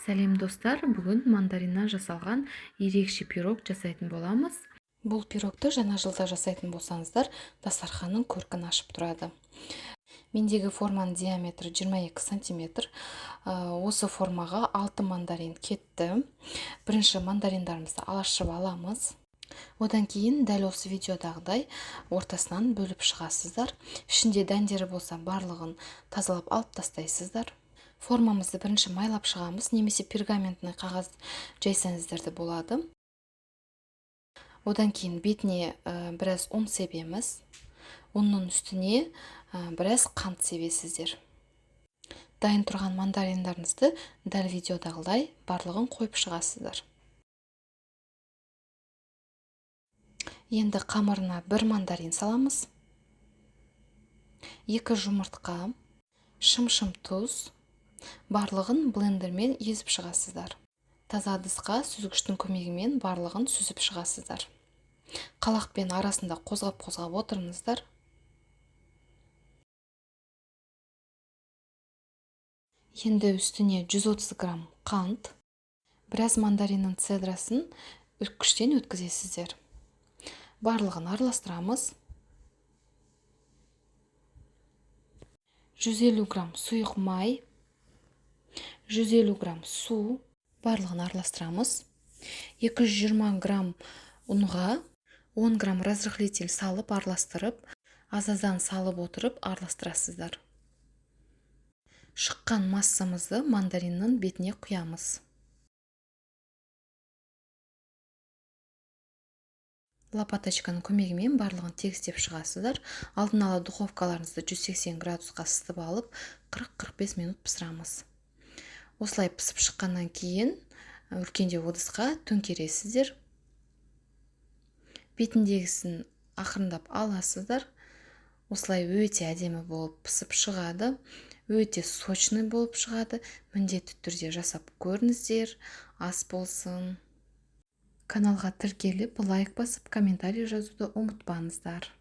Сәлем, достар! Бүгін мандариннан жасалған ерекше пирог жасайтын боламыз. Бұл пирогты жаңа жылда жасайтын болсаңыздар, дастарханның көркін ашып тұрады. Мендегі форманың диаметрі 22 сантиметр. Осы формаға 6 мандарин кетті. Бірінші мандариндарымызды алашып аламыз. Одан кейін дәл осы видеодағыдай ортасынан бөліп шығасыздар. Ішінде дәндері болса, барлығын тазалап алып тастайсыздар. Формамызды бірінші майлап шығамыз, немесе пергаментный қағаз жайсаңыздар да болады. Одан кейін бетіне біраз ұн себеміз. Ұнның үстіне біраз қант себесіздер. Дайын тұрған мандариндарыңызды дәл видеодағыдай барлығын қойып шығасыздар. Енді қамырына бір мандарин саламыз. 2 жұмыртқа, шым-шым тұз, барлығын блендермен езіп шығасыздар. Таза ыдысқа сүзгіштің көмегімен барлығын сүзіп шығасыздар. Қалақпен арасында қозғап-қозғап отырыңыздар. Енді үстіне 130 грамм қант, біраз мандариннің цедрасын үккіштен өткізесіздер. Барлығын араластырамыз. 150 грамм сұйық май, 150 грамм су, барлығын араластырамыз. 220 грамм ұнға 10 грамм разрыхлитель салып араластырып, аз-аздан салып отырып араластырасыздар. Шыққан массамызды мандариннің бетіне құямыз. Лопаточканың көмегімен барлығын тегістеп шығасыздар. Алдын ала духовкаларыңызды 180 градусқа ысытып алып, 40-45 минут пісірамыз. Осылай пісіп шыққаннан кейін үлкендеу ыдысқа төңкересіздер. Бетіндегісін ақырындап аласыздар. Осылай өте әдемі болып пісіп шығады, өте сочный болып шығады. Міндетті түрде жасап көріңіздер. Ас болсын. Каналға тіркеліп, лайк басып, комментарий жазуды ұмытпаңыздар.